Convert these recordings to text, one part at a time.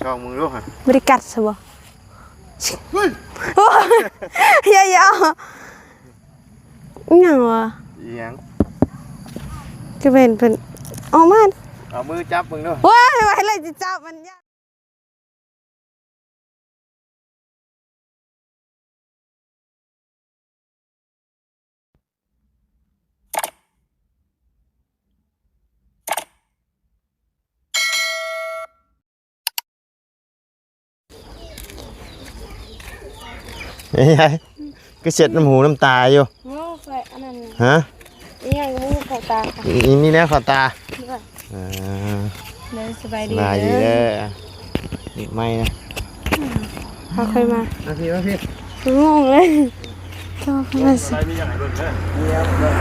ລອງເບິ່ງດູຫັ້ນ ບໍ່ໄດ້ກັດຊະບໍ່? ເຮີ້ຍ ໂອ້ຍ ຢ່າໆ ອີຫຍັງວະ? ອີຫຍັງ? ຄືເຫັນເພິ່ນອອກມາ ເອົາມືຈັບເບິ່ງດູ. ໂອ້ຍ ວ່າແລ້ວຊິຈັບມັນ. ເອີຍ ຄືເຊັດນ້ຳຫູນ້ຳຕາຢູ່? ບໍ່ ຂ້ອຍອັນນັ້ນ ຮະ? ອີຫຍັງບໍ່ຮູ້ເຂົ້າຕາ. ມີ ມີແນວເຂົ້າຕາ. ເອີ ເດີ ສະບາຍດີ ສະບາຍດີເດີ ເດີ. ນີ້ໄມ້ນະ ເອົາຄ່ອຍມາ ມາພີ້ ມາພີ້ ງົງເລີຍ ເຈົ້າເຂົ້າມາຊິ. ໄປ ມີຫຍັງໃຫ້ລຸ້ນເດີ? ມີຫຍັງລຸ້ນ?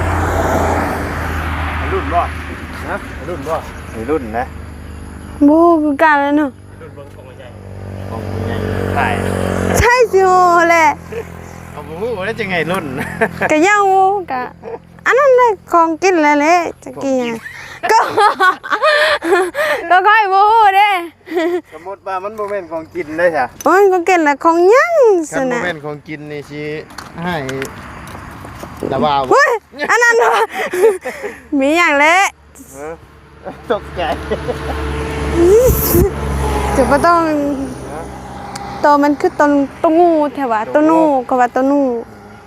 ໃຫ້ລຸ້ນບໍ່? ຮະ? ໃຫ້ລຸ້ນບໍ່? ໃຫ້ລຸ້ນນະ ບໍ່ຮູ້ຄືກັນແລ້ວເນາະ. ໃຜ ໃຊ່ຊິຮູ້ແຫຼະ ເອົາ ບໍ່ຮູ້ແລ້ວຈັ່ງໃຫ້ລຸ້ນ ກະຍັງຮູ້ ກະອັນນັ້ນແຫຼະ ຂອງກິນແຫຼະ ຈັກກິນຫຍັງ ກະ ກະຂ້ອຍບໍ່ຮູ້ເດ້. ສົມມຸດວ່າມັນບໍ່ແມ່ນຂອງກິນເດ້ຊະ ໂອ້ຍ ຂອງກິນລະຂອງຫຍັງຊັ້ນນະ? ຄັນບໍ່ແມ່ນຂອງກິນນີ້ຊິໃຫ້ລະວ່າ ໂອ້ຍ ອັນນັ້ນວ່າ ມີຫຍັງແຫຼະ? ເອີ ຕົກໃຈ ຈະບໍ່ຕ້ອງ ຮະ? ໂຕມັນຄືໂຕ ໂຕງູແທ້ຫວາ? ໂຕງູ ໂຕງູ ເຂົາວ່າໂຕງູ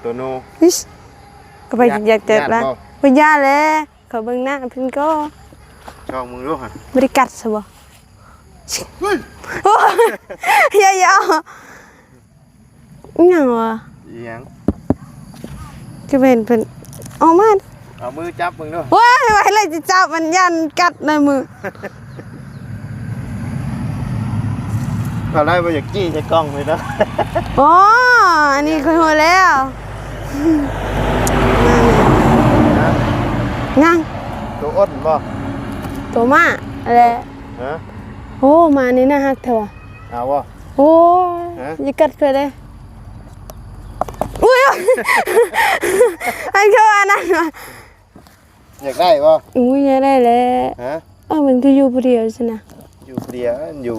ໂຕງູ ອິດ ກໍບໍ່ຢາກ ຢາກແຕະລະ ຢ້ານບໍ່? ບໍ່ຢ້ານແຫຼະ ເຂົາເບິ່ງໜ້າເພິ່ນກໍ ລອງເບິ່ງດູຫັ້ນ ບໍ່ໄດ້ກັດຊະບໍ່? ເຮີ້ຍ ໂອ້ຍ ຢ່າໆ ອີຫຍັງວະ? ອີຫຍັງ? ຄືເຫັນເພິ່ນອອກມາ ເອົາມືຈັບເບິ່ງດູ. ໂອ້ຍ ວ່າແລ້ວຊິຈັບ ມັນຢ້ານກັດໃນມື. ເອົາໄດ້ບໍ່ ຢາກຈີ້ໃສ່ກ້ອງເລີຍເນາະ. ອໍ ອັນນີ້ຂ້ອຍຮູ້ແລ້ວ. ຍັງ ໂຕອົນບໍ່? ໂຕມ້າແຫຼະ. ຮະ? ໂອ້ ໝານີ້ໜ້າຮັກແທ້ຫວາ? ເອົາບໍ່? ໂອ້ຍ ຮະ? ຢ່າກັດຂ້ອຍເດ້. ອຸ້ຍ ອັນຄືອັນນັ້ນຫວາ? ຢາກໄດ້ບໍ່? ອຸ້ຍ ຢາກໄດ້ແຫຼະ. ຮະ? ເອົ້າ ມັນຄືຢູ່ຜູ້ດຽວຊັ້ນນະ? ຢູ່ຜູ້ດຽວ ຢູ່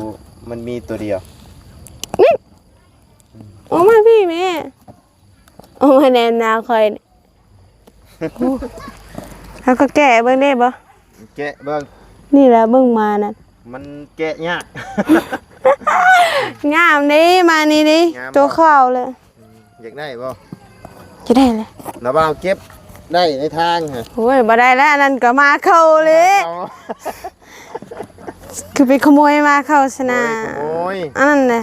ມັນມີໂຕດຽວ. ນີ້ ອອກມາພີ້ແມ່. ໂອ້ຍ ແນມໜ້າຂ້ອຍ ໂອ້ ເຮົາກໍແກະເບິ່ງເດ້ບໍ່? ແກະເບິ່ງ ນີ້ແຫຼະ ເບິ່ງໝານັ້ນ ມັນແກະຍາກ. ງາມເດ້ ໝານີ້ເດ້ ງາມບໍ່? ໂຕຂາວເລີຍ. ຢາກໄດ້ບໍ່? ຢາກໄດ້ແຫຼະ. ລະບ່າວເກັບໄດ້ໃນທາງຫັ້ນ. ໂອ້ຍ ບໍ່ໄດ້ແລ້ວ ອັນນັ້ນກໍໝາເຂົ້າເລີຍ. ເຂົ້າ ຄືໄປຂະໂມຍໝາເຂົ້າຊັ້ນນະ. ຂະໂມຍ ອັນນັ້ນແຫຼະ.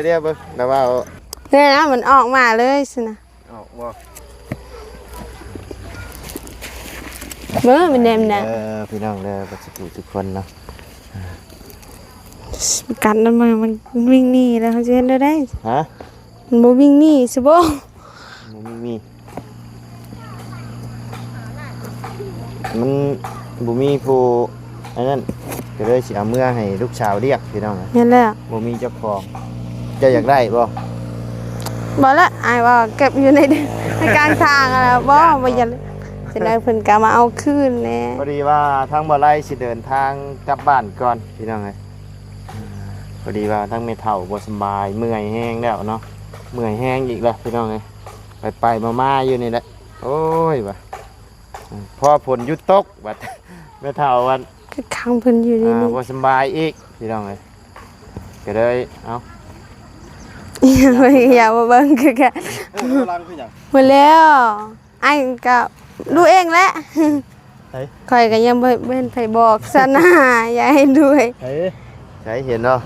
ດຽວໆ ເບິ່ງ ລະບ່າວ ເອີ ມັນອອກມາເລີຍຊັ້ນນະ. ອອກບໍ່? ເບິ່ງ ມັນແນມນະ. ເອີ ພີ່ນ້ອງເດີ ເບິດສຸຂູທຸກຄົນເນາະ. ກັດນະ ມັນ ມັນວິ່ງໜີແລ້ວ ເຮົາຊິເຮັດແນວໃດ? ຮະ? ມັນບໍ່ວິ່ງໜີຊະບໍ່? ບໍ່ມີ ມັນບໍ່ມີຜູ້ອັນນັ້ນ ກໍເລີຍຊິເອົາເມືອໃຫ້ລູກສາວລ້ຽງ ພີ່ນ້ອງ. ແມ່ນແລ້ວ ບໍ່ມີເຈົ້າຂອງ. ເຈົ້າຢາກໄດ້ບໍ່? ບໍ່ລະ ອ້າຍວ່າເກັບຢູ່ໃນ ໃນກາງທາງຫັ້ນລະ. ບໍ່ ບໍ່ຢາກ ຈັ່ງໃດເພິ່ນກໍມາເອົາຄືນແດ່. ພໍດີວ່າທາງບໍ່ໄລຊິເດີນທາງກັບບ້ານກ່ອນ ພີ່ນ້ອງເອີຍ. ພໍດີວ່າທາງແມ່ເຖົ້າບໍ່ສະບາຍ ເມື່ອຍແຮງແລ້ວເນາະ ເມື່ອຍແຮງອີກແລ້ວ ພີ່ນ້ອງເອີຍ. ໄປໆມາໆຢູ່ນີ້ແຫຼະ ໂອ້ຍ ວ່າ ພໍຝົນຢຸດຕົກ ບັດແມ່ເຖົ້າ ບັດຄືຂັງເພິ່ນຢູ່ໃນນີ້ ອ່າ ບໍ່ສະບາຍອີກ ພີ່ນ້ອງເອີຍ. ກໍເລີຍ ເອົ້າ ຢ່າມາເບິ່ງຄືກັນ. ເອີ ຫຼັງຄືຫຍັງ? ໝົດແລ້ວ ອ້າຍກໍດູເອງແຫຼະ. ໃສ? ຂ້ອຍກໍຍັງບໍ່ ບໍ່ເຫັນໃຜບອກຊັ້ນນະ ຢ່າໃຫ້ດູ. ໃສ? ໃສ ເຫັນບໍ່?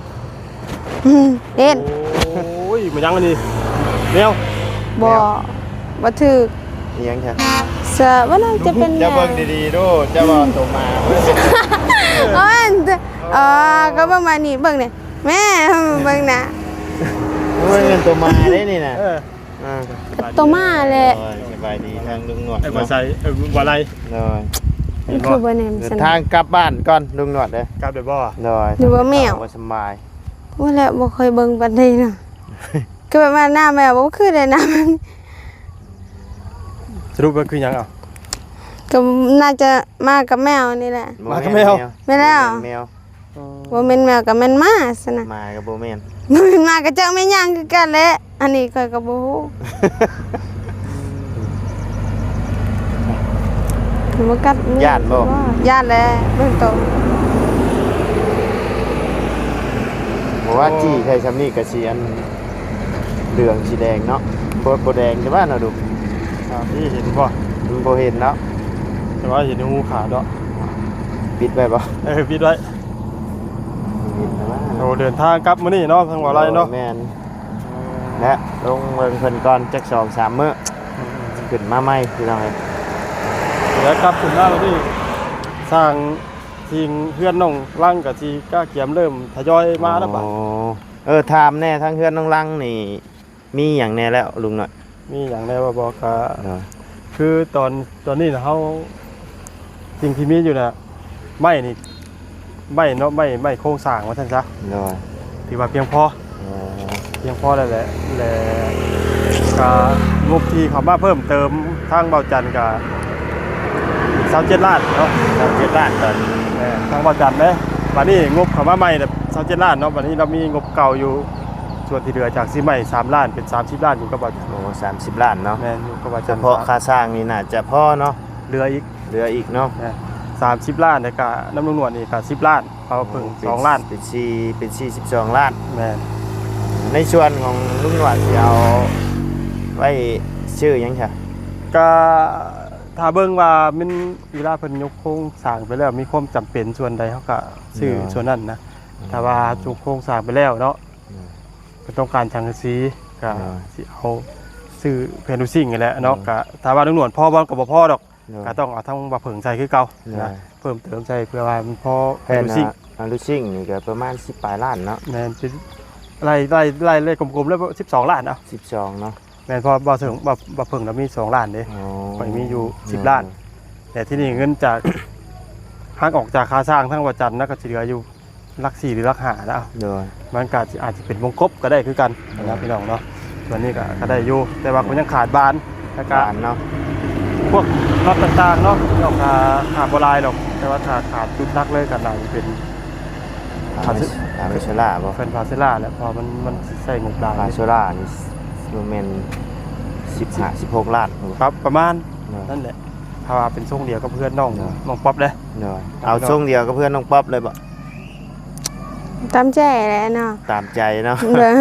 ອືມ ເຫັນ. ໂອ້ຍ ມາຫຍັງອັນນີ້? ແມວ? ບໍ່ ແມວ ບໍ່ຖືກ. ອີຫຍັງຊະ? ສະ ວ່າໜ້າຈະເປັນ ເຈົ້າເບິ່ງດີໆດູ ເຈົ້າວ່າໂຕໝາ. ໂອ້ຍ ເອີ ກໍປະມານນີ້ ເບິ່ງນີ້ ແມ່ ເບິ່ງໜ້າ. ໂອ້ຍ ແມ່ນໂຕໝາເດ້ນີ້ນະ. ເອີ ອ່າ ໂຕໝາແຫຼະ. ໂດຍ ສະບາຍດີທາງລຸງໜວດ ເອີ ເນາະ ບໍ່ໃສ່ ເອີ ບໍ່ໄລ. ໂດຍ ມັນຄືບໍ່ແນມຊັ້ນ ເດີນທາງກັບບ້ານກ່ອນລຸງໜວດເດີ. ກັບໄດ້ບໍ່? ໂດຍ ຫຼືວ່າແມວ ບໍ່ສະບາຍ. ໂອ້ ແລ້ວບໍ່ຄ່ອຍເບິ່ງປານໃດນະ. ຄືແບບວ່າໜ້າແມວບໍ່ຄືໄດ້ນະ. ສະຫຼຸບວ່າຄືຫຍັງເອົາ? ກໍໜ້າຈະມາກັບແມວນີ້ແຫຼະ. ມາກັບແມວ? ແມ່ນແລ້ວ ແມ່ນແມວ. ອໍ ບໍ່ແມ່ນແມວກໍແມ່ນໝາຊັ້ນນະ. ໝາກໍບໍ່ແມ່ນ. ບໍ່ແມ່ນໝາກໍຈັກແມ່ນຫຍັງຄືກັນແຫຼະ. ອັນນີ້ຂ້ອຍກໍບໍ່ຮູ້. ບໍ່ກັດ. ຢ້ານບໍ່? ຢ້ານແຫຼະ ເບິ່ງໂຕ. ບໍ່ວ່າຈີ່ໃສ່ຊ່ຳນີ້ກໍຊິອັນ ເຫຼືອງສີແດງເນາະ. ບໍ່ ບໍ່ແດງແຕ່ວ່າເນາະ ດຸ. ອ່າ ພີ່ເຫັນບໍ່? ມັນບໍ່ເຫັນເນາະ ແຕ່ວ່າເຫັນໃນຫູຂາວເນາະ. ປິດໄວ້ບໍ່? ເອີ ປິດໄວ້. ປິດໄວ້. ໂອ້ ເດີນທາງກັບມື້ນີ້ເນາະ ທາງບ່າວໄລເນາະ. ແມ່ນ ແລະ ລົງເບິ່ງເພິ່ນກ່ອນຈັກສອງສາມມື້ ອືມ ຂຶ້ນມາໃໝ່ພີ່ນ້ອງເອີຍ. ແລ້ວກັບຂຶ້ນມາແບບນີ້ ສ້າງ ສິ່ງເຮືອນນ້ອງລັງກໍຊິກະກຽມເລີ່ມທະຍອຍມາແລ້ວບາດ. ອໍ ເອີ ຖາມແດ່ ທາງເຮືອນນ້ອງລັງນີ້ມີຫຍັງແດ່ແລ້ວລຸງນ້ອຍ? ມີຫຍັງແດ່ບໍ່? ບໍ່ ກະ ໂດຍ ຄືຕອນ ຕອນນີ້ນະ ເຮົາ ສິ່ງທີ່ມີຢູ່ນະ ໄມ້ນີ້ ໄມ້ເນາະ ໄມ້ ໄມ້ໂຄງສ້າງວ່າຊັ້ນຊະ. ໂດຍ ຖືວ່າພຽງພໍ. ອໍ ພຽງພໍແລ້ວແຫຼະ ແລະ ກະງົບທີ່ເຂົ້າມາເພີ່ມເຕີມທາງບ່າວຈັນກະຊາວເຈັດລ້ານເນາະ. ຊາວເຈັດລ້ານຕອນນີ້. ແມ່ນ ທາງບ່າວຈັນເດ້. ບາດນີ້ງົບເຂົ້າມາໃໝ່ແລ້ວຊາວເຈັດລ້ານເນາະ. ບາດນີ້ລາວມີງົບເກົ່າຢູ່ ສ່ວນທີ່ເຫຼືອຈາກຊິໃໝ່ສາມລ້ານ ເປັນສາມສິບລ້ານ ຢູ່ກັບບ່າວຈັນ. ໂອ້ ສາມສິບລ້ານເນາະ. ແມ່ນ ຢູ່ກັບບ່າວຈັນ. ສະເພາະຄ່າສ້າງນີ້ໜ້າຈະພໍເນາະ. ເຫຼືອອີກ ເຫຼືອອີກເນາະ. ແມ່ນ ສາມສິບລ້ານ ແລ້ວກະນຳລຸງໜວດນີ້ກະສິບລ້ານ. ເອົາເພີ່ມ ໂອ້ ເປັນ ສອງລ້ານ ເປັນສີ່ ເປັນສີ່ສິບສອງລ້ານ. ແມ່ນ ໃນສ່ວນຂອງລຸງໜວດຊິເອົາໄວ້ຊື້ຫຍັງຊະ? ກະຖ້າເບິ່ງວ່າມັນ ເວລາເພິ່ນຍົກໂຄງສ້າງໄປແລ້ວ ມີຄວາມຈຳເປັນສ່ວນໃດ ເຮົາກະຊື້ ໂດຍ ສ່ວນນັ້ນນະ. ອືມ ຖ້າວ່າຍົກໂຄງສ້າງໄປແລ້ວເນາະ ໂດຍ ເພິ່ນຕ້ອງການສັງກະສີ ກະ ໂດຍ ຊິເອົາຊື້ແຜ່ນລູຊິງນີ້ແຫຼະເນາະ. ໂດຍ ກະຖ້າວ່າລຸງໜວດພໍບໍ່ ມັນກະບໍ່ພໍດອກ. ໂດຍ ກະຕ້ອງເອົາທາງບ່າວເຜິ້ງໃສ່ຄືເກົ່າ ໂດຍ ນະ ເພີ່ມເຕີມໃສ່ເພື່ອວ່າມັນພໍແຜ່ນລູຊິງ. ອ່າ ລູຊິງນີ້ກໍປະມານສິບປາຍລ້ານເນາະ. ແມ່ນ ໄລ່ ໄລ່ ໄລ່ ໄລ່ກົມໆແລ້ວສິບສອງລ້ານເອົາ. ສິບສອງເນາະ. ແມ່ນ ເພາະວ່າເຖິງ ບ່າວ ບ່າວເຜິ້ງລະມີສອງລ້ານເດ້. ອໍ ຂ້ອຍມີຢູ່ສິບລ້ານ. ໂດຍ ແຕ່ທີ່ນີ້ເງິນຈາກ ຫັກອອກຈາກຄ່າສ້າງທາງບ່າວຈັນນະ ກໍຊິເຫຼືອຢູ່ ຫຼັກສີ່ ຫຼື ຫຼັກຫ້າແລ້ວ. ໂດຍ ມັນກໍອາດຈະເປັນວົງກົບກໍໄດ້ຄືກັນ ໂດຍ ນະ ພີ່ນ້ອງເນາະ. ສ່ວນນີ້ກໍ ກໍໄດ້ຢູ່ ແຕ່ວ່າ ໂດຍ ກໍຍັງຂາດບານ ແລ້ວກໍ ບານເນາະ ພວກນັອດຕ່າງໆເນາະ ພີ່ນ້ອງ. ກໍຂາດບໍ່ຫຼາຍດອກ ແຕ່ວ່າຖ້າຂາດຈຸດຫຼັກເລີຍກໍໜ້າຈະເປັນ ພາເຊ ພາເຊລາບໍ່? ເປັນພາເຊລາແຫຼະ ເພາະວ່າມັນ ມັນຊິໃຊ້ງົບຫຼາຍ. ພາເຊລານີ້ບໍ່ແມ່ນສິບຫ້າ ສິບຫົກລ້ານ ປະ ປະມານ ໂດຍ ນັ້ນແຫຼະ. ຖ້າວ່າເປັນຊົງດຽວກັບເຮືອນນ້ອງ ໂດຍ ນ້ອງປັອບເດ້. ໂດຍ ເອົາຊົງດຽວກັບເຮືອນນ້ອງປັອບເລີຍບໍ່? ຕາມໃຈແຫຼະເນາະ. ຕາມໃຈເນາະ. ໂດຍ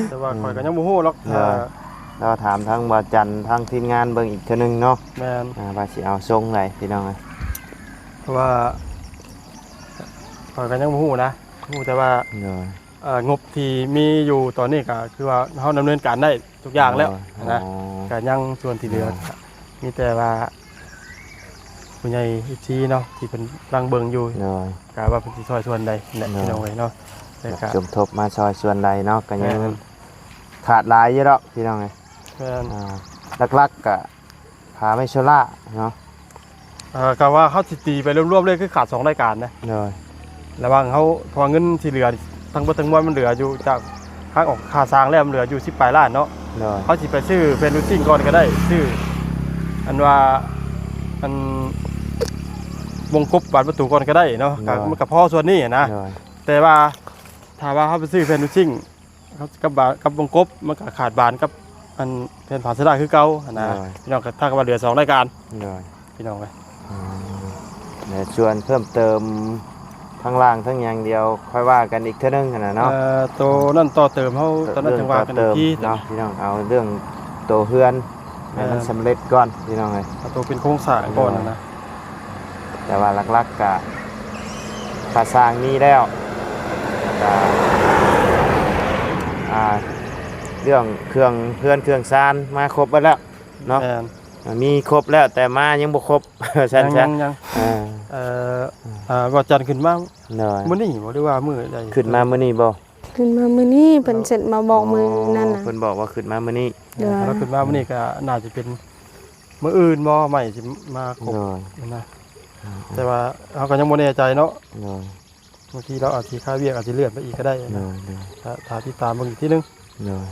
ແຕ່ວ່າ ໂດຍ ຂ້ອຍກໍຍັງບໍ່ຮູ້ດອກ. ໂດຍ ຖ້າ ລາວຖາມທາງບ່າວຈັນ ທາງທີມງານເບິ່ງອີກເທື່ອໜຶ່ງເນາະ. ແມ່ນ ອ່າ ວ່າຊິເອົາຊົງໃດ ພີ່ນ້ອງເອີຍ. ເພາະວ່າຂ້ອຍກໍຍັງບໍ່ຮູ້ນະ ຮູ້ແຕ່ວ່າ ໂດຍ ເອີ ງົບທີ່ມີຢູ່ຕອນນີ້ກໍຄືວ່າເຮົາດຳເນີນການໄດ້ທຸກຢ່າງແລ້ວ ໂດຍ ນະ. ອໍ ກໍຍັງສ່ວນທີ່ເຫຼືອ ໂດຍ ກໍມີແຕ່ວ່າຜູ້ໃຫຍ່ ເອັຟຊີ ເນາະ ທີ່ເພິ່ນກຳລັງເບິ່ງຢູ່ ໂດຍ ກໍວ່າເພິ່ນຊິຊ່ອຍສ່ວນໃດແຫຼະ ໂດຍ ພີ່ນ້ອງເອີຍເນາະ. ແລ້ວກໍສົມທົບມາຊ່ອຍສ່ວນໃດເນາະ ກໍຍັງ ແມ່ນ ຂາດຫຼາຍຢູ່ດອກ ພີ່ນ້ອງເອີຍ. ແມ່ນ ອ່າ ຫຼັກໆກໍ ພາໄມໂຊລາເນາະ. ເອີ ກໍວ່າເຮົາຊິຕີໄປລວມໆເລີຍ ຄືຂາດສອງລາຍການນະ. ໂດຍ ລະຫວ່າງເຮົາ ເພາະວ່າເງິນທີ່ເຫຼືອທັງໝົດທັງມວນ ມັນເຫຼືອຢູ່ຈາກຫັກອອກຄ່າສ້າງແລ້ວ ມັນເຫຼືອຢູ່ສິບປາຍລ້ານເນາະ. ໂດຍ ເຮົາຊິໄປຊື້ແຜ່ນລູຊິງກ່ອນກໍໄດ້ ຊື້ອັນວ່າ ອັນວົງກົບບານປະຕູກ່ອນກໍໄດ້ເນາະ. ໂດຍ ກໍ ມັນກໍພໍສ່ວນນີ້ນະ. ໂດຍ ແຕ່ວ່າຖ້າວ່າເຮົາໄປຊື້ແຜ່ນລູຊິງ ກັບ ກັບວົງກົບ ມັນກໍຂາດບານກັບອັນແຜ່ນພາເຊລາຄືເກົ່າຫັ້ນນະ. ໂດຍ ພີ່ນ້ອງ ກໍເທົ່າກັບວ່າເຫຼືອສອງລາຍການ. ໂດຍ ພີ່ນ້ອງເອີຍ. ອືມ ແລະ ສ່ວນເພີ່ມເຕີມທາງລ່າງທາງຫຍັງ ດຽວຄ່ອຍວ່າກັນອີກເທື່ອໜຶ່ງຫັ້ນນະເນາະ. ເອີ ໂຕນັ້ນຕໍ່ເຕີມເຮົາ ໂຕນັ້ນຈັ່ງວ່າກັນອີກທີເນາະ ພີ່ນ້ອງ. ເອົາເລື່ອງໂຕເຮືອນໃຫ້ມັນ ແມ່ນ ສຳເລັດກ່ອນ ພີ່ນ້ອງເອີຍ. ເອົາໂຕເປັນໂຄງສ້າງກ່ອນຫັ້ນນະ. ແຕ່ວ່າຫຼັກໆກະຄ່າສ້າງມີແລ້ວ ແລ້ວກະ ອ່າ ເລື່ອງເຄື່ອງເຮືອນເຄື່ອງຊານມາຄົບເບິດແລ້ວເນາະ. ແມ່ນ ມີຄົບແລ້ວ ແຕ່ມາຍັງບໍ່ຄົບ ວ່າຊັ້ນຊະ. ຍັງ ຍັງ ອ່າ ເອີ ອ່າ ບ່າວຈັນຂຶ້ນມາ ໂດຍ ມື້ນີ້ບໍ່ ຫຼືວ່າມື້ໃດ? ຂຶ້ນມາມື້ນີ້ບໍ່? ຂຶ້ນມາມື້ນີ້ ເພິ່ນເຊັນມາບອກມື້ນັ້ນນະ. ອໍ ເພິ່ນບອກວ່າຂຶ້ນມາມື້ນີ້. ໂດຍ ຖ້າເຮົາຂຶ້ນມາມື້ນີ້ກໍໜ້າຈະເປັນມື້ອື່ນບໍ່ ໄມ້ຊິມາຄົບ ໂດຍ ນະ. ອືມ ແຕ່ວ່າເຮົາກໍຍັງບໍ່ແນ່ໃຈເນາະ. ໂດຍ ບາງທີລາວອາດຊິຄາວຽກ ອາດຊິເລື່ອນໄປອີກກໍໄດ້ນະ. ໂດຍ ໂດຍ ຖ້າ ຖ້າຕິດຕາມເບິ່ງອີກທີໜຶ່ງ. ໂດຍ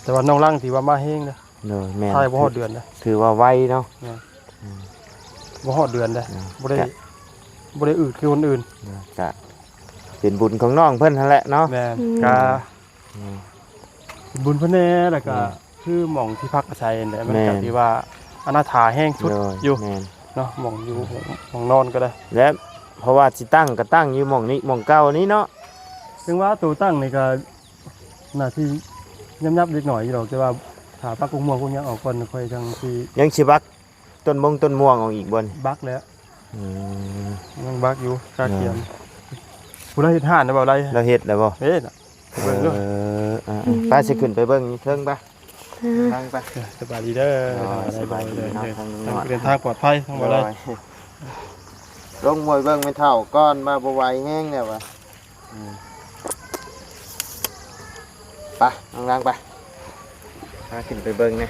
ແຕ່ວ່ານ້ອງລັງຖືວ່າມາແຮງເດ້. ໂດຍ ແມ່ນ ຖ່າຍບໍ່ຮອດເດືອນເດ້ ຖືວ່າໄວເນາະ. ແມ່ນ ອືມ ບໍ່ຮອດເດືອນເດ້. ໂດຍ ບໍ່ໄດ້ ກະ ບໍ່ໄດ້ອືດຄືຄົນອື່ນ. ໂດຍ ກະ ເປັນບຸນຂອງນ້ອງເພິ່ນຫັ້ນແຫຼະເນາະ. ແມ່ນ ອືມ ກະ ອືມ ເປັນບຸນເພິ່ນແດ່ ແລ້ວກະ ແມ່ນ ຄືໝ່ອງທີ່ພັກອາໄສຫັ້ນແຫຼະ ມັນກະ ແມ່ນ ຖືວ່າອະນາຖາແຮງສຸດ ໂດຍ ຢູ່ ແມ່ນ ເນາະ ໝ່ອງຢູ່ ແມ່ນ ໝ່ອງນອນກໍໄດ້ ແລະ ເພາະວ່າຊິຕັ້ງກໍຕັ້ງຢູ່ໝ່ອງນີ້ ໝ່ອງເກົ່ານີ້ເນາະ. ເຖິງວ່າໂຕຕັ້ງນີ້ກໍໜ້າທີ່ຍຳຍັບເລັກໜ້ອຍຢູ່ດອກ ແຕ່ວ່າຖ້າປັກກົກມ່ວງກົກຫຍັງອອກກ່ອນ ຄ່ອຍຈັ່ງຊິ ຍັງຊິບັກ ຕົ້ນມົງຕົ້ນມ່ວງອອກອີກບໍ່ນີ້? ບັກແລ້ວ ອືມ ຍັງບັກຢູ່ ກະກຽມ ເອີ ຜູ້ໃດເຮັດຮ້ານນະບໍ່ໄດ? ລາວເຮັດແລ້ວບໍ່? ເຮັດ ໄປເບິ່ງເດີ ເອີ ເອີ ອືມ ໄປ ຊິຂຶ້ນໄປເບິ່ງເທິງໄປ ເອີ ທາງໄປ ເອີ ສະບາຍດີເດີ ໂດຍ ສະບາຍດີເນາະ ເດີ ທາງນ້ອງ ເດີນທາງປອດໄພ ທາງບໍ່ໄດ້ ໂດຍ ລົງມວຍເບິ່ງແມ່ເຖົ້າກ່ອນ ວ່າບໍ່ໄຫວແຮງແລ້ວວ່າ ອືມ ໄປ ນ້ອງນາງໄປ ພາຂຶ້ນໄປເບິ່ງແດ່.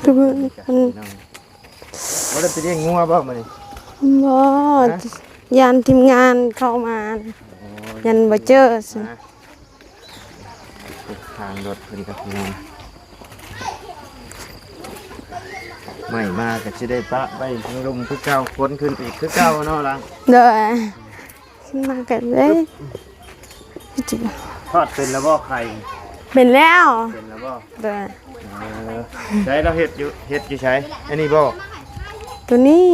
ຄືມັນ ບໍ່ໄດ້ໄປລ້ຽງງົວບໍ່ມື້ນີ້? ບໍ່ ຮະ? ຢ້ານທີມງານເຂົ້າມາ ໂອ້ ຢ້ານບໍ່ເຈີ ມາ ທາງລົດເພິ່ນກັບພີ່ນ້ອງ ໄມ້ມາກໍຊິໄດ້ປະໄວ້ທາງລຸ່ມຄືເກົ່າ ຂົນຂຶ້ນໄປອີກຄືເກົ່າເນາະລະ. ໂດຍ ມາກັນເລີຍ. ທອດເປັນແລ້ວບໍ່ໄຂ່? ເປັນແລ້ວ ເປັນແລ້ວບໍ່? ໂດຍ ເອີ ໃສລາວເຮັດຢູ່ ເຮັດຢູ່ໃສ? ອັນນີ້ບໍ່? ໂຕນີ້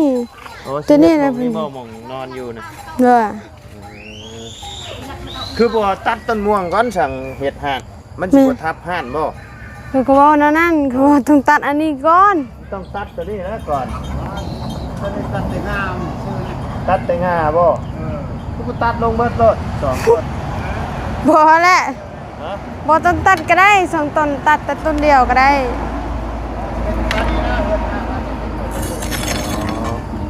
ໂອ້ ໂຕນີ້ນະ ນີ້ບໍ່ ໝ່ອງນອນຢູ່ນະ? ໂດຍ ເອີ ຄືບໍ່ຕັດຕົ້ນມ່ວງກ່ອນ ຈັ່ງເຮັດຮ້ານ? ມັນຊິ ແມ່ນ ບໍ່ທັບຮ້ານບໍ່? ຂ້ອຍກໍເວົ້າແນວນັ້ນ ຂ້ອຍວ່າຕ້ອງຕັດອັນນີ້ກ່ອນ ຕ້ອງຕັດຕົວນີ້ແຫຼະກ່ອນ ຕົວນີ້ຕັດແຕ່ງ່າມັນຊື່ນີ້ ຕັດແຕ່ງ່າບໍ່? ເອີ ຄືບໍ່ຕັດລົງເບິດໂລດສອງຕົ້ນ? ບໍ່ແຫຼະ ຮະ? ບໍ່ຕ້ອງຕັດກໍໄດ້ ສອງຕົ້ນ ຕັດແຕ່ຕົ້ນດຽວກໍໄດ້. ອໍ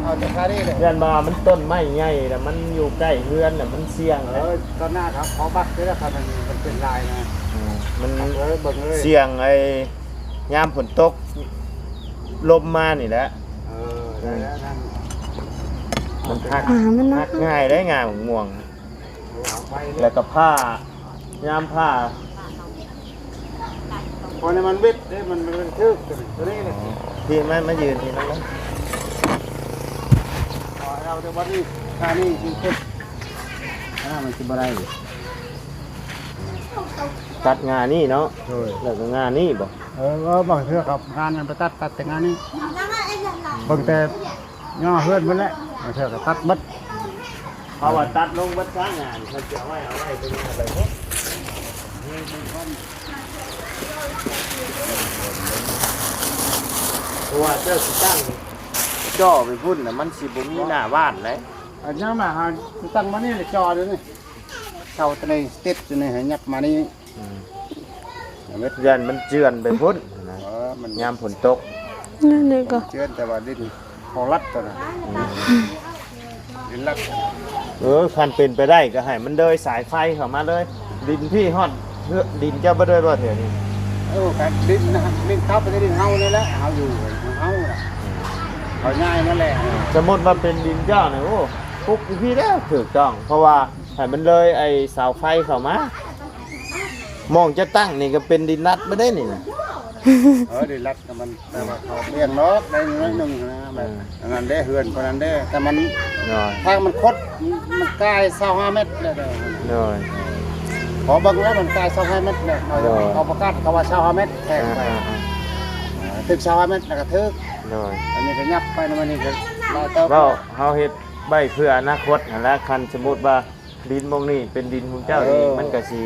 ເອົາແຕ່ຄານີ້ແຫຼະ ຢ້ານວ່າມັນຕົ້ນໄມ້ໃຫຍ່ ແລ້ວມັນຢູ່ໃກ້ເຮືອນ ແລ້ວມັນສ່ຽງແຫຼະ. ເອີ ຕອນໜ້າເຂົາ ເຂົາບັກເດີ ຄັນມັນ ມັນເປັນລາຍນະ ອືມ ມັນ ເອີ ເບິ່ງເລີຍ ສ່ຽງໄອ້ຍາມຝົນຕົກ ລົມມານີ້ແຫຼະ. ເອີ ໄດ້ແລ້ວນັ້ນ ມັນຫັກ ອ່າ ມັນ ຫັກງ່າຍເດ້ ງ່າໝາກມ່ວງ ເອົາໄປເລີຍ ແລ້ວກໍຜ່າ ຍາມຜ່າ ພໍໃຫ້ມັນເວັດເດ້ ມັນ ມັນຖືກຕົວນີ້ ຕົວນີ້ແຫຼະ. ອໍ ທີ່ມັນມາຢືນທີ່ມັນ ເອົາແຕ່ວັດນີ້ ທ່ານີ້ທີ່ສຸດ ອ່າ ມັນຊິບໍ່ໄດ້ ຕັດງ່ານີ້ເນາະ. ໂດຍ ແລ້ວກໍງ່ານີ້ບໍ່? ເອີ ເອີ ບາງເທື່ອກໍງານມັນໄປຕັດ ຕັດແຕ່ງານນີ້ ເບິ່ງແຕ່ຍໍເຮືອນມັນແຫຼະ ບາງເທື່ອກໍຕັດໝົດ. ເພາະວ່າຕັດລົງເບິດຊະງານ ເຂົາຈະເອົາໄວ້ ເອົາໄວ້ເປັນງານໄປໝົດ ເພາະວ່າເຈົ້າຊິຕັ້ງຈໍ່ໄປພຸ້ນນະ ມັນຊິບໍ່ມີໜ້າບ້ານເດ້. ອັນຫຍັງນະ ເຮົາຕັ້ງມານີ້ເຈົ້າເດ້ນີ້ ເສົາຕົວນີ້ຕິດຢູ່ນີ້ ໃຫ້ຫຍັບມານີ້. ອືມ ຢ້ານມັນເຈື່ອນໄປພຸ້ນນະ ເອີ ມັນ ຍາມຝົນຕົກ ນັ້ນນີ້ກໍເຈື່ອນ ແຕ່ວ່າດິນຂອງລັດຕົວນັ້ນ ອືມ ດິນລັດ. ເອີ ຄັນເປັນໄປໄດ້ກໍໃຫ້ມັນເລີຍສາຍໄຟເຂົ້າມາເລີຍ ດິນພີ້ຮອດເຮືອນ ດິນເຈົ້າບໍ່ເລີຍບໍ່ແຖວນີ້? ເອີ ຄັນດິນນະ ດິນເຂົາເປັນດິນເຮົານີ້ແຫຼະ ເຮົາຢູ່ຂອງເຮົານະ ເຂົາຍ້າຍມາແລ້ວ. ສົມມຸດວ່າເປັນດິນເຈົ້ານະ ໂອ້ ປຸກຢູ່ພີ້ແລ້ວຖືກຕ້ອງ ເພາະວ່າ ໃຫ້ມັນເລີຍໄອ້ເສົາໄຟເຂົ້າມາ ໝ່ອງຈະຕັ້ງນີ້ກໍເປັນດິນລັດມາໄດ້ນີ້ນະ. ເອີ ດິນລັດກໍມັນ ແຕ່ວ່າເຂົາລ້ຽງນອກໄດ້ໜ້ອຍໜຶ່ງນະ ແບບ ເອີ ອັນນັ້ນເດ້ ເຮືອນຄົນນັ້ນເດ້ ແຕ່ມັນ ໂດຍ ທາງມັນຄົດ ມັນກາຍຊາວຫ້າແມັດແລ້ວເດ້. ໂດຍ ຂໍເບິ່ງແລ້ວມັນກາຍຊາວຫ້າແມັດແລ້ວ ໂດຍ ເຂົາປະກາດເຂົາວ່າຊາວຫ້າແມັດແທກໄປ ອ່າໆໆ ເອີ ຖືກຊາວຫ້າແມັດແລ້ວກໍຖືກ. ໂດຍ ອັນນີ້ກໍຫຍັບໄປນຳ ອັນນີ້ກໍຫຼາຍເຕີບ. ເວົ້າ ເຮົາເຮັດໄວ້ເພື່ອອະນາຄົດຫັ້ນແຫຼະ ຄັນສົມມຸດວ່າ ດິນໝ່ອງນີ້ເປັນດິນຂອງເຈົ້າເອງ ເອີ ມັນກໍຊິ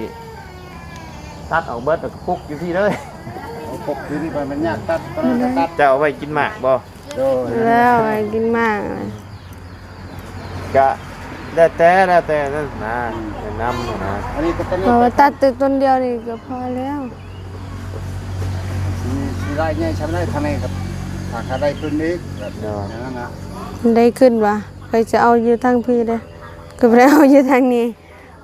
ຕັດອອກເບິດ ແລ້ວກໍປຸກຢູ່ພີ້ເລີຍ. ເອົາປຸກຢູ່ພີ້ໄປ ມັນຍາກຕັດ ປານນັ້ນກໍຕັດ. ເຈົ້າເອົາໄວ້ກິນໝາກບໍ່? ໂດຍ ແລ້ວໄວ້ກິນໝາກນະ ກະແລ້ວແຕ່ ແລ້ວແຕ່ນັ້ນນະ ແນະນຳນະ. ອັນນີ້ກໍເອົາໄວ້ຕັດແຕ່ຕົ້ນດຽວນີ້ກໍພໍແລ້ວ. ຊິ ຊິໄດ້ໃຫຍ່ຊ່ຳໃດ ທາງນີ້ກໍຖ້າ ຖ້າໄດ້ຂຶ້ນອີກ ແບບ ໂດຍ ນັ້ນນະ ໄດ້ຂຶ້ນຫວາ? ຂ້ອຍຈະເອົາຢູ່ທາງພີ້ເດ້ ກໍບໍ່ໄດ້ເອົາຢູ່ທາງນີ້.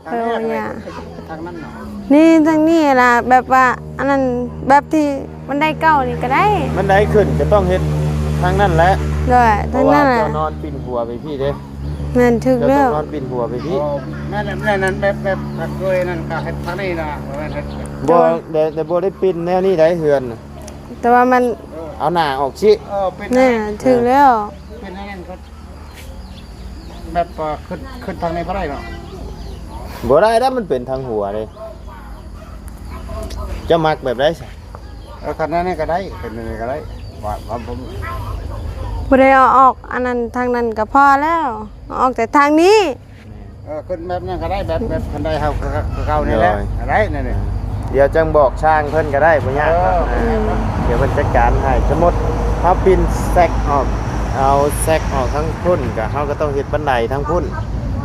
ທາງນີ້ ເອີ ທາງນັ້ນເນາະ ນີ້ທາງນີ້ລະ ແບບວ່າ ອັນນັ້ນ ແບບທີ່ບັນໄດເກົ່ານີ້ກໍໄດ້. ບັນໄດຂຶ້ນກໍຕ້ອງເຮັດທາງນັ້ນແຫຼະ. ໂດຍ ທາງນັ້ນແຫຼະ ເພາະວ່າເຈົ້ານອນປິ່ນຫົວໄປພີ້ເດ້. ແມ່ນ ຖືກແລ້ວ ເຈົ້າຕ້ອງນອນປິ່ນຫົວໄປພີ້. ອໍ ແມ່ນແຫຼະ ແມ່ນນັ້ນ ແບບ ແບບ ແບບເຄີຍນັ້ນກໍເຮັດທາງນີ້ນະ ບໍ່ແມ່ນເຮັດ ບໍ່ ແຕ່ ແຕ່ບໍ່ໄດ້ປິ່ນແນວນີ້ໄດ໋ ເຮືອນນະ. ແຕ່ວ່າມັນ ເອີ ເອົາໜ້າອອກຊິ ເອີ ເປັນ ແນ່ ຖືກແລ້ວ ເປັນອັນນັ້ນກໍ ແບບ ເອີ ຂຶ້ນ ຂຶ້ນທາງນີ້ບໍ່ໄດ້ເນາະ? ບໍ່ໄດ້ແລ້ວ ມັນເປັນທາງຫົວເດ້. ເຈົ້າມັກແບບໃດຊະ? ເອີ ຄັນນັ້ນນີ້ກໍໄດ້ ເປັນອັນນີ້ກໍໄດ້ ວ່າ ວ່າບໍ່ ບໍ່ໄດ້ເອົາອອກ ອັນນັ້ນທາງນັ້ນກໍພໍແລ້ວ ເອົາອອກແຕ່ທາງນີ້. ເອີ ຂຶ້ນແບບນັ້ນກໍໄດ້ ແບບ ແບບຄັນໄດເຮົາ ຄື ຄືເກົ່ານີ້ແຫຼະ ໂດຍ ກໍໄດ້ນັ້ນນີ້. ດຽວຈັ່ງບອກຊ່າງເພິ່ນກໍໄດ້ ບໍ່ຍາກດອກ. ເອີ ດຽວເພິ່ນຈັດການໃຫ້. ສົມມຸດເຮົາປິ່ນແຊັກອອກ ເອົາແຊັກອອກທາງພຸ້ນ ກໍເຮົາກໍຕ້ອງເຮັດບັນໄດທາງພຸ້ນ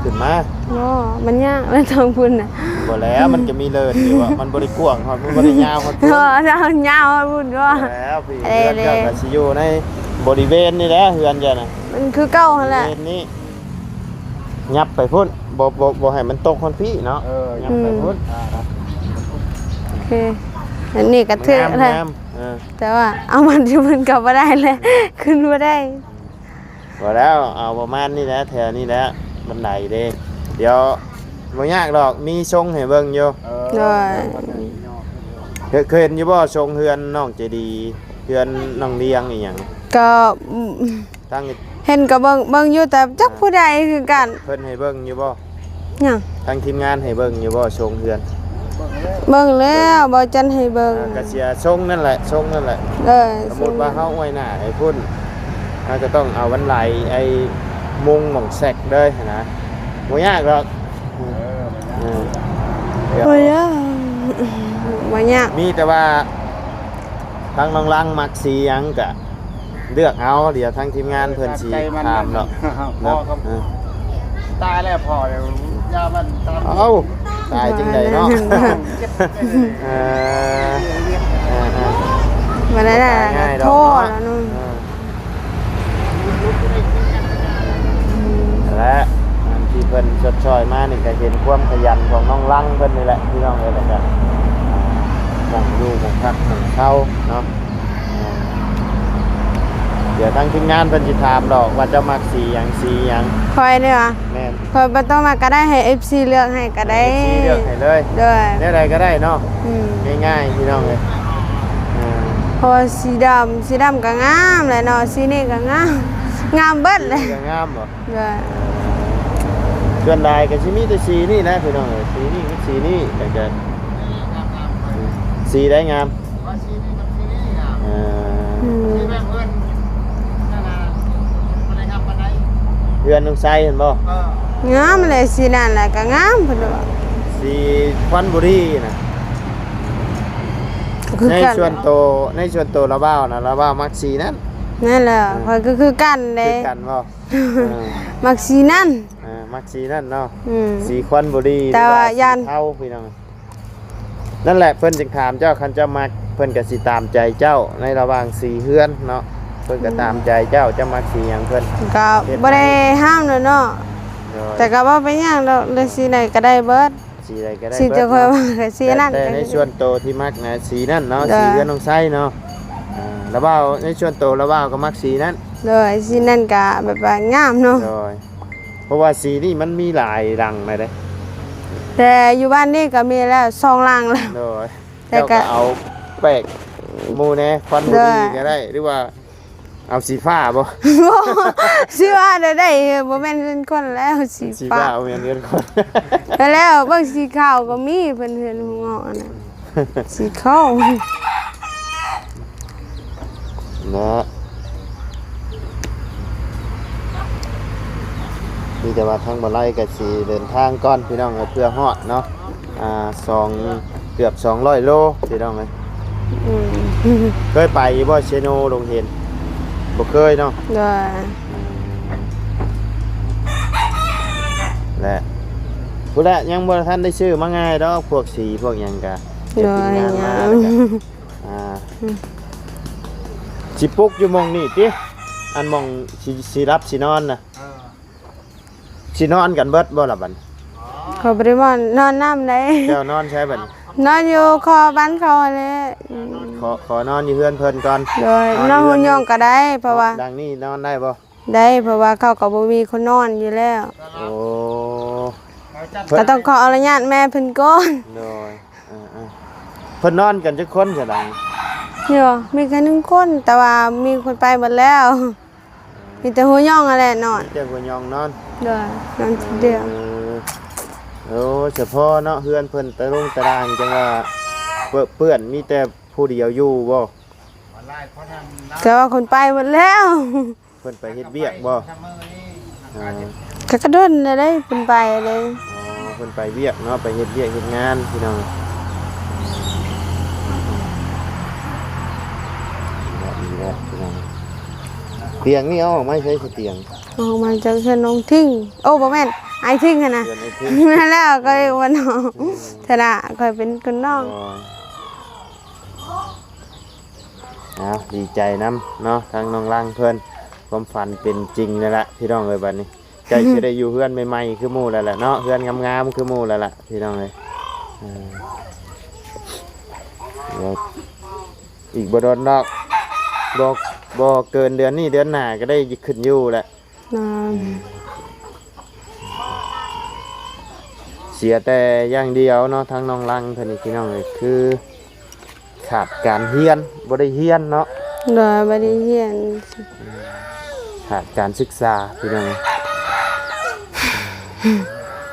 ຂຶ້ນມາ. ບໍ່ ມັນຍາກແຫຼະທາງພຸ້ນນະ. ບໍ່ແລ້ວ ມັນກໍມີເລີນຢູ່ ມັນບໍ່ໄດ້ກວ້າງຮອດ ມັນບໍ່ໄດ້ຍາວຮອດພຸ້ນ. ເອີ ຍາວຮອດພຸ້ນບໍ່? ແລ້ວ ເອີ ເຮືອນເຈົ້າກໍຊິຢູ່ໃນບໍລິເວນນີ້ແຫຼະ ເຮືອນເຈົ້ານະ ມັນຄືເກົ່າຫັ້ນແຫຼະ ບໍລິເວນນີ້. ຫຍັບໄປພຸ້ນ ບໍ່ ບໍ່ ບໍ່ໃຫ້ມັນຕົກຮອດພີ້ເນາະ. ເອີ ຫຍັບໄປພຸ້ນ. ອືມ ອ່າ ໂອເຄ ອັນນີ້ກໍຖືກແລ້ວ ງາມ ເອີ ແຕ່ວ່າເອົາມາທີ່ເພິ່ນກໍບໍ່ໄດ້ແຫຼະ ຂຶ້ນບໍ່ໄດ້. ບໍ່ແລ້ວ ເອົາປະມານນີ້ແຫຼະ ແຖວນີ້ແຫຼະ ບັນໄດເດ້. ດຽວບໍ່ຍາກດອກ ມີຊົງໃຫ້ເບິ່ງຢູ່. ໂດຍ ເຄີຍ ເຄີຍເຫັນຢູ່ບໍ່ ຊົງເຮືອນນ້ອງເຈດີ ເຮືອນນ້ອງລຽງອີ່ຫຍັງ? ກໍ ທາງ ເຫັນກໍເບິ່ງ ເບິ່ງຢູ່ ແຕ່ຈັກຜູ້ໃດຄືກັນ. ເພິ່ນໃຫ້ເບິ່ງຢູ່ບໍ່? ຫຍັງ? ທາງທີມງານໃຫ້ເບິ່ງຢູ່ບໍ່ ຊົງເຮືອນ? ເບິ່ງແລ້ວ ບໍ່ຈັນໃຫ້ເບິ່ງ. ອ່າ ກະເສຍຊົງນັ້ນແຫຼະ ຊົງນັ້ນແຫຼະ. ເອີ ສົມມຸດວ່າເຮົາອວຍໜ້າໃຫ້ພຸ້ນ ເຮົາຈະຕ້ອງເອົາບັນໄດ ໄອ້ມຸງໝ່ອງແຊັກເລີຍຫັ້ນນະ ບໍ່ຍາກດອກ. ເອີ ເອີ ບໍ່ຍາກ ບໍ່ຍາກ ມີແຕ່ວ່າ ທາງນ້ອງລັງມັກສີຫຍັງກະເລືອກເອົາ ດຽວທາງທີມງານເພິ່ນຊິຖາມດອກເນາະ. ເອີ ຕາຍແລ້ວພໍ່ ດຽວຢ່າມັນຕາມ. ເອົ້າ ຕາຍຈັ່ງໃດເນາະ? ເອີ ເອີ ເອີ ບໍ່ໄດ້ ຕາຍງ່າຍດອກເນາະ ໂທດແລ້ວເນາະ. ເອີ ແລະ ອັນທີ່ເພິ່ນຊົດຊ່ອຍມານີ້ ກໍເຫັນຄວາມຂະຫຍັນຂອງນ້ອງລັງເພິ່ນນີ້ແຫຼະ ພີ່ນ້ອງເອີຍ. ແລ້ວກໍ ອ່າ ໝ່ອງຢູ່ໝ່ອງພັກໝ່ອງເຊົາເນາະ. ອ່າ ດຽວທາງທີມງານເພິ່ນຊິຖາມດອກວ່າເຈົ້າມັກສີຫຍັງ ສີຫຍັງ? ຂ້ອຍນີ້ຫວາ? ແມ່ນ. ຂ້ອຍບໍ່ຕ້ອງມັກກໍໄດ້ ໃຫ້ເອັຟຊີເລືອກໃຫ້ກໍໄດ້ ໃຫ້ເອັຟຊີເລືອກໃຫ້ເລີຍ. ໂດຍ ແນວໃດກໍໄດ້ເນາະ. ອືມ ງ່າຍໆ ພີ່ນ້ອງເອີຍ. ອ່າ ເພາະວ່າສີດຳ ສີດຳກໍງາມແຫຼະເນາະ ສີນີ້ກໍງາມ ງາມເບິດແຫຼະ. ສີກໍງາມບໍ? ໂດຍ ສ່ວນຫຼາຍກໍຊິມີແຕ່ສີນີ້ແຫຼະພີ່ນ້ອງເອີຍ ສີນີ້ກັບສີນີ້ ແລ້ວກໍ ອືມ ສີໃດງາມ? ເອີ ອືມ ເຮືອນນ້ອງໄຊຫັ້ນບໍ? ເອີ ງາມແຫຼະ ສີນັ້ນແຫຼະກໍງາມ ເພິ່ນວ່າ ສີຄວັນບູຣີນະ. ໃນສ່ວນໂຕ ໃນສ່ວນໂຕລາວບ່າວນະ ລາວບ່າວມັກສີນັ້ນ. ນັ້ນແຫຼະ ເອີ ຂ້ອຍກໍຄືກັນເດ້ ຄືກັນບໍ? ເອີ ມັກສີນັ້ນ ເອີ ມັກສີນັ້ນເນາະ. ອືມ ສີຄວັນບູຣີ ແຕ່ວ່າ ຫຼືວ່າ ຢ້ານ ສີເທົາ ພີ່ນ້ອງ. ນັ້ນແຫຼະ ເພິ່ນຈຶ່ງຖາມເຈົ້າ ຄັນເຈົ້າມັກ ເພິ່ນກໍຊິຕາມໃຈເຈົ້າ ໃນລະຫວ່າງສີເຮືອນເນາະ ເພິ່ນກໍ ອືມ ຕາມໃຈເຈົ້າ. ເຈົ້າມັກສີຫຍັງ ເພິ່ນກໍ ເຮັດໃຫ້ ບໍ່ໄດ້ຫ້າມແຫຼະເນາະ. ໂດຍ ແຕ່ກໍບໍ່ເປັນຫຍັງດອກ ເລືອກສີໃດກໍໄດ້ເບິດ. ສີໃດກໍໄດ້ ສີ ເບິດ ທີ່ຂ້ອຍ ເນາະ ມັກກໍສີນັ້ນ. ແຕ່ ແຕ່ໃນສ່ວນໂຕທີ່ມັກນະ ສີນັ້ນເນາະ. ໂດຍ ສີເຮືອນນ້ອງໄຊເນາະ. ອ່າ ລາວບ່າວ ໃນສ່ວນໂຕລາວບ່າວກໍມັກສີນັ້ນ. ໂດຍ ສີນັ້ນກໍແບບວ່າງາມເນາະ. ໂດຍ ເພາະວ່າສີນີ້ມັນມີຫຼາຍຫຼັງນະເດ້ ແຕ່ຢູ່ບ້ານນີ້ກໍມີແລ້ວສອງຫຼັງແລ້ວ. ໂດຍ ແຕ່ກໍ ເຈົ້າກໍເອົາແປກໝູ່ແດ່ ຄວັນບູຣີ ໂດຍ ກໍໄດ້ ຫຼືວ່າ ເອົາສີຟ້າບໍ່? ບໍ່ ສີຟ້າໄດ້ ບໍ່ແມ່ນເຮືອນຄົນແລ້ວ ສີ ສີຟ້າ ຟ້າບໍ່ແມ່ນເຮືອນຄົນ. ແລ້ວເບິ່ງສີຂາວກໍມີ ເພິ່ນເຮືອນຫົວເງາະນະ ສີຂາວເນາະ. ມີແຕ່ວ່າທາງບໍ່ໄລ່ກໍຊິເດີນທາງກ່ອນ ພີ່ນ້ອງເອີຍ ເພື່ອຮອດເນາະ. ອ່າ ສອງ ເກືອບສອງຮ້ອຍໂລ ພີ່ນ້ອງເອີຍ. ອືມ ເຄີຍໄປຢູ່ບໍ່ ເຊໂນ ດົງເຫັນ? ບໍ່ເຄີຍເນາະ. ໂດຍ ແລະ ພຸ້ນແຫຼະ ຍັງບໍ່ທັນໄດ້ຊື້ມາງ່າຍດອກ ພວກສີພວກຫຍັງກະ ໂດຍ ເກັບງານມາແລ້ວກະ ອ່າ ອືມ ຊິປຸກຢູ່ໝ່ອງນີ້ຕິ ອັນໝ່ອງຊິ ຊິຫຼັບຊິນອນນະ. ເອີ ຊິນອນກັນເບິດບໍ່ລະບັດນີ້? ຂ້ອຍບໍ່ໄດ້ນອນນຳໃດ. ເຈົ້ານອນໃສບັດນີ້? ນອນຢູ່ຂໍບ້ານເຂົາຫັ້ນແຫຼະ. ຂໍ ຂໍນອນຢູ່ເຮືອນເພິ່ນກ່ອນ. ໂດຍ ນອນ ນອນຢູ່ເຮືອນ ໂຮງຢອງກໍໄດ້ ເພາະວ່າ ຫຼັງນີ້ນອນໄດ້ບໍ່? ໄດ້ ເພາະວ່າເຂົາກໍບໍ່ມີຄົນນອນຢູ່ແລ້ວ. ໂອ້ ກໍຕ້ອງຂໍອະນຸຍາດແມ່ເພິ່ນກ່ອນ. ໂດຍ ເອີໆ ເພິ່ນນອນກັນຈັກຄົນຊະຫຼັງ? ຢູ່ ມີແຄ່ໜຶ່ງຄົນ ແຕ່ວ່າມີຄົນໄປໝົດແລ້ວ. ມີແຕ່ຫົວຫຍ້ອງຫັ້ນແຫຼະນອນ. ມີແຕ່ຫົວຫຍ້ອງນອນ. ໂດຍ ນອນຜູ້ດຽວ. ເອີ ໂອ້ ສະເພາະເນາະ ເຮືອນເພິ່ນຕະລົງຕະລ່າງ ຈັ່ງວ່າເປື້ອນ ມີແຕ່ຜູ້ດຽວຢູ່ບໍ່? ແຕ່ວ່າຄົນໄປໝົດແລ້ວ. ເພິ່ນໄປເຮັດວຽກບໍ່? ເອີ ກະ ກະດົນແລ້ວເດ້ ເພິ່ນໄປເດ້. ອໍ ເພິ່ນໄປວຽກເນາະ ໄປເຮັດວຽກເຮັດງານພີ່ນ້ອງ. ດີແລ້ວ ດີແລ້ວພີ່ນ້ອງ. ຕຽງນີ້ເອົາອອກມາໃສ ຕຽງ? ເອົາອອກມາຈາກເຮືອນນ້ອງທິງ. ໂອ້ ບໍ່ແມ່ນ ອ້າຍທິງຫັ້ນນະ. ເຮືອນອ້າຍທິງ. ແມ່ນແລ້ວ ກໍເອີ້ນວ່ານ້ອງ. ອືມ ຖານະຂ້ອຍເປັນຄົນນ້ອງ. ອໍ ເອົາ ດີໃຈນຳເນາະ ທາງນ້ອງລັງເພິ່ນ ຄວາມຝັນເປັນຈິງແລ້ວລະພີ່ນ້ອງເອີຍ. ບັດນີ້ໃກ້ຊິໄດ້ຢູ່ເຮືອນໃໝ່ໆຄືໝູ່ແລ້ວລະເນາະ ເຮືອນງາມໆຄືໝູ່ແລ້ວລະພີ່ນ້ອງເອີຍ. ເອີ ດຽວອີກບໍ່ດົນດອກ ບໍ່ ບໍ່ເກີນເດືອນນີ້ເດືອນໜ້າກໍໄດ້ຂຶ້ນຢູ່ແຫຼະ. ແມ່ນ. ເສຍແຕ່ຢ່າງດຽວເນາະ ທາງນ້ອງລັງເພິ່ນນີ້ພີ່ນ້ອງເອີຍ ຄືຂາດການຮຽນ ບໍ່ໄດ້ຮຽນເນາະ. ໂດຍ ບໍ່ໄດ້ຮຽນ. ຂາດການສຶກສາພີ່ນ້ອງເອີຍ.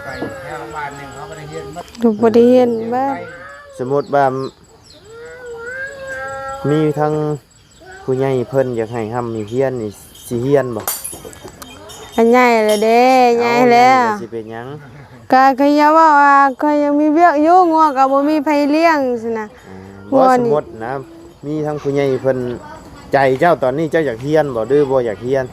ໄປແຖວບ້ານນີ້ເຂົາບໍ່ໄດ້ຮຽນໝົດ. ບໍ່ໄດ້ຮຽນເບິດ. ສົມມຸດວ່າ ມີທັງຜູ້ໃຫຍ່ເພິ່ນຢາກໃຫ້ຮ່ຳໃຫ້ຮຽນນີ້ ຊິຮຽນບໍ່? ກະໃຫຍ່ແລ້ວເດ້ ເອົ້າ ໃຫຍ່ແລ້ວ ໃຫຍ່ແລ້ວຊິເປັນຫຍັງ? ກະ ກະຢ່າເວົ້າວ່າ ຂ້ອຍຍັງມີວຽກຢູ່ ງົວກະບໍ່ມີໃຜລ້ຽງຊີ້ນະ. ອືມ ບໍ່ ສົມມຸດນະ ມີທັງຜູ້ໃຫຍ່ເພິ່ນ ໃຈເຈົ້າຕອນນີ້ເຈົ້າຢາກຮຽນບໍ່ ຫຼືບໍ່ຢາກຮຽນ?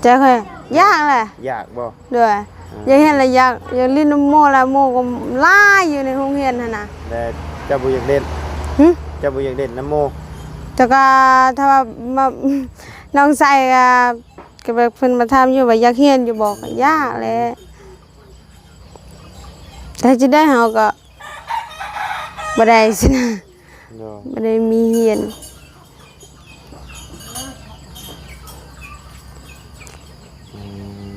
ໃຈຂ້ອຍຢາກແຫຼະ. ຢາກບໍ່? ໂດຍ ອືມ ຢາກຮຽນລະ ຢາກ ຢາກຫຼິ້ນນຳໝູ່ລະ ໝູ່ກໍຫຼາຍຢູ່ໃນໂຮງຮຽນຫັ້ນນະ. ແລະເຈົ້າບໍ່ຢາກຫຼິ້ນ? ຫຶ? ເຈົ້າບໍ່ຢາກຫຼິ້ນນຳໝູ່? ແຕ່ກະຖ້າວ່າມາ ນ້ອງໄຊກະ ກະແບບເພິ່ນມາຖາມຢູ່ວ່າຢາກຮຽນຢູ່ບໍ່ ກະຢາກແຫຼະ ແຕ່ຊິໄດ້ເຮົາກໍບໍ່ໄດ້ຊີ້ນະ. ໂດຍ ບໍ່ໄດ້ມີຮຽນ. ອືມ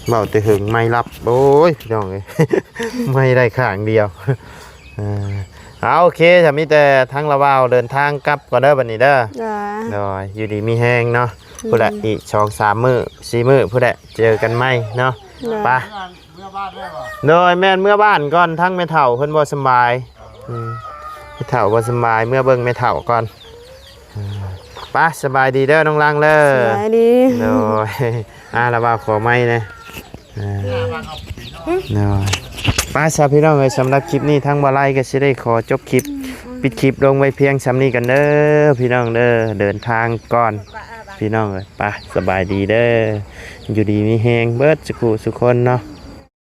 ເວົ້າແຕ່ເຫິງໄມ້ລັບ ໂອ້ຍ ພີ່ນ້ອງເອີຍ ໄມ້ໄດ້ຂ້າງດຽວ. ເອີ ເອົາ ໂອເຄ ຖ້າມີແຕ່ທາງລາວເດີນທາງກັບກ່ອນເດີບັດນີ້ເດີ. ໂດຍ ໂດຍ ຢູ່ດີມີແຮງເນາະ. ອືມ ພຸ້ນແຫຼະ ອີກສອງສາມມື້ ສີ່ມື້ພຸ້ນແຫຼະ ເຈີກັນໃໝ່ເນາະ. ໂດຍ ໄປ ເມືອບ້ານແລ້ວບໍ່? ໂດຍ ແມ່ນ ເມືອບ້ານກ່ອນ ທັງແມ່ເຖົ້າເພິ່ນບໍ່ສຳບາຍ. ອືມ ແມ່ເຖົ້າບໍ່ສຳບາຍ ເມືອເບິ່ງແມ່ເຖົ້າກ່ອນ. ອືມ ໄປ ສະບາຍດີເດີນ້ອງລັງເດີ. ສະບາຍດີ. ໂດຍ ອ່າ ລະວ່າຂໍໄມ້ແດ່. ອ່າ ໂດຍ ໄປຊະພີ່ນ້ອງເອີຍ ສຳລັບຄລິບນີ້ທາງບ່າວໄລກໍຊິໄດ້ຂໍຈົບຄລິບ ປິດຄລິບລົງໄວ້ພຽງສ່ຳນີ້ກັນເດີພີ່ນ້ອງເດີ. ເດີນທາງກ່ອນພີ່ນ້ອງເອີຍ ໄປ ສະບາຍດີເດີ ຢູ່ດີມີແຮງເບິດສຸຜູ້ສຸຄົນເນາະ.